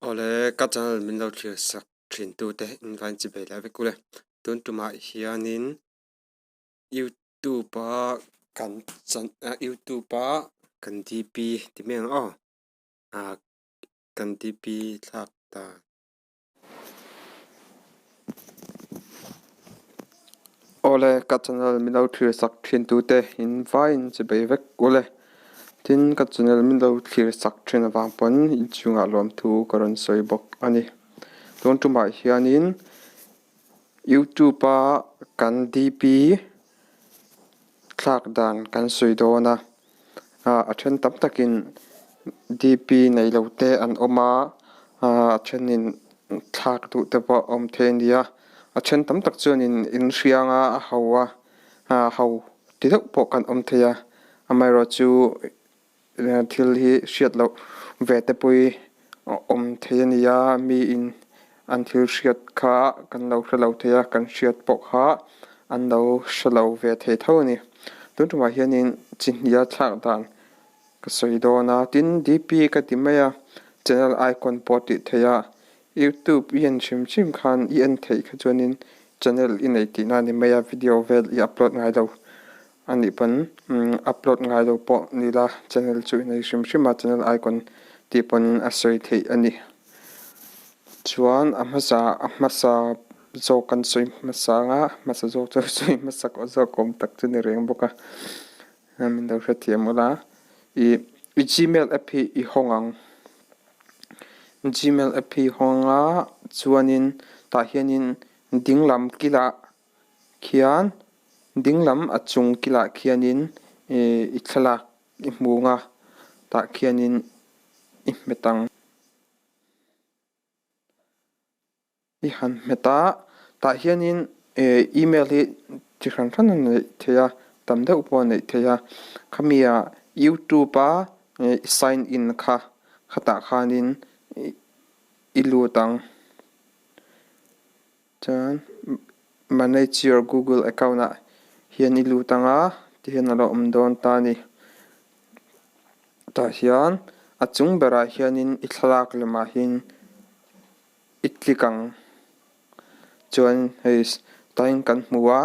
Awle ka channel min lo thlir sak thin tu te in vain chi bei leh vek ule. Tun tumah hianin youtube a kan chan youtube a kan dp ti mai ang aw ah kan dp thlak ta. Awle ka channel min lo thlir sak thin tu te in vaiin chi bei vek ule. Tin ka channel min lo thlir sak thin avang pawn inchungah lawmthu ka rawn sawi bawk a ni. Tun tumah hianin youtube a kan dp thlak dan kan sawi dawn a. A then tam takin dp nei lo te an awm a, a thenin thlak duh te pawh a awm thei a nia. A then tam tak chuanin in hriang a, a ho a, ho ti deuh pawh kan awm thei a. Amaherawhchu thil hi hriat loh ve te pawh hi awm thei a nia. Miin an thil hriat kha kan lo hre lo thei a, kan hriat pawh kha an lo hre lo ve thei tho a ni. Tun tumah hianin chi hnih a thlak dan ka sawi dawn a, tin dp ka ti mai a, channel icon pawh tih theih a, youtube i en hrim hrim khan i en theih kha chuanin channel i nei tihna a ni mai a, video vel i upload ngai lo a nih pawn upload ngai lo pawh ni la channel chu i nei hrim hrim a, channel icon tih pawn a sawi theih a ni. Chuan a hmasa a hmasa zawk kan sawi hmasa anga hmasa zawk chu sawi hmasa zawk awm tak chu ni reng bawk a min lo hrethiam ula ih i gmail app hi i hawng ang gmail app hi i hawng a chuanin tah hianin dinglam kilah khian dinglam a chung kilah khianin ih i thlalak i hmu ang a tah khianin i hmet ang. I han hmet a, tah hianin email hi chi hran hran a neih theih a, tam deuh pawh a neih theih a. Khami ah youtube a i sign in kha khatah khanin i lut ang. Chuan manage your google account ah hian i lut ang a, tihian a lo awm dawn ta a ni. Tah hian a chung berah hianin i thlalak lemah hian i click ang. Chuan hei tah hian kan hmu a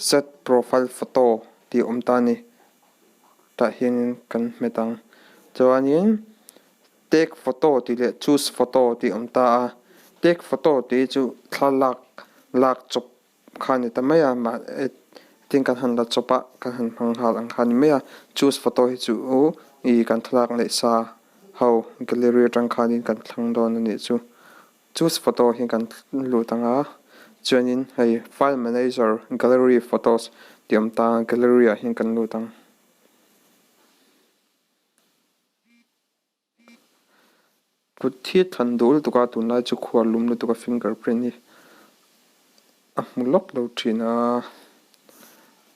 set profile photo tih a awm ta a ni. Tah hianin kan hmet ang. Chuanin take photo tih leh choose photo tih a awm ta a. Take photo tih hi chu thlalak lak chawp kha a ni ta mai a mah tin kan han la chawp a kan han hmang nghal ang kha a ni mai a choose photo hi chu ih kan thlalak neih sa ho gallery atang khanin kan thlang dawn a nih chu choose photo hi kan lut ang a chuanin hei file manager gallery photos tih awm ta a gallery ah hian kan lut ang. Kut hi than duh lutuk a tunlai chu khuar lum lutuk a finger print hi a hmu lawk lo thin a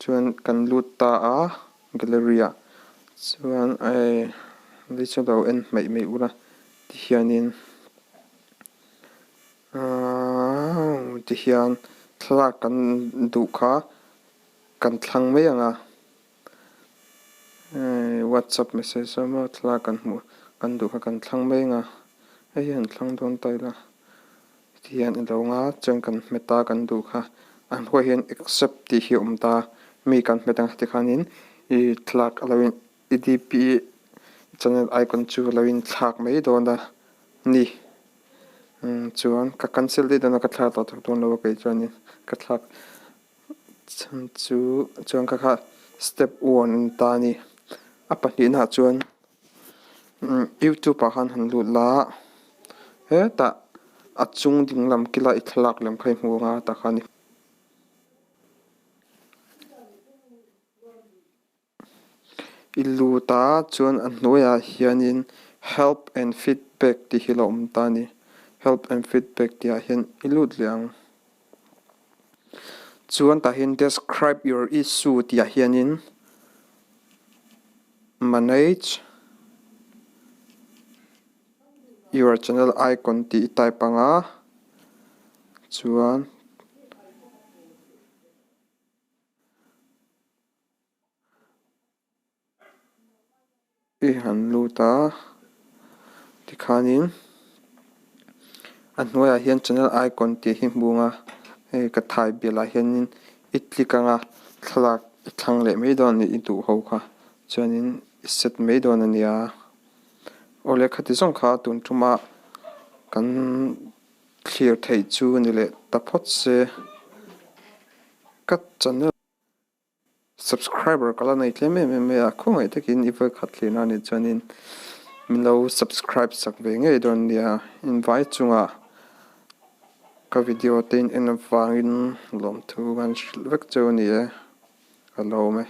chuan kan lut ta a gallery ah chuan ei hei chu lo en hmaih mai ula tihianin aaa tihian thlalak kan duh kha kan thlang mai ang a. Whatsapp message a maw thlalak kan hmuh kan duh kha kan thlang mai ang a hei hi han thlang dawn ta ila tihian i lo nga chuan kan hmet a kan duh kha a hnuaiah hian accept tih hi a awm ta mi kan hmet ang tikhanin ih thlalak a lo in i dp channel icon chu a lo inthlak mai dawn a ni chuan ka cancel daih dawn a ka thlak tawh dawn lo a kei chuanin ka thlak. Chhan chu chuan kha kha step one a ni ta a ni. A pahnihnaah chuan youtube ah khan han lut la hetah a chung ding lam kila i thlalak lem kha i hmu ang a tah khan i I lut a chuan a hnuaiah hianin help and feedback tih hi a lo awm ta a ni. Help and feedback tih ah hian i lut leh ang. Chuan tah hian describe your issue tih ah hianin manage your channel icon tih i type ang a chuan. I han lut a tikhanin. A hnuaiah hian channel icon tih hi hmung a hei ka thai bialah hianin i click anga thlalak i thlang leh mai dawn a ni i duh ho kha chuanin i set mai dawn a nia. Awle khati zawng kha tun tuma kan thlir theih chu ni leh ta phawt se ka channel. Subscriber ka la nei tlem em em mai a, khawngaih takin i vawikhat thlirna anih chuanin min lo subscribe sak ve ngei dawn nia, invai chungah ka video te in en avangin lawmthu kan hrilh vek cheu a ni e, ka lawm e.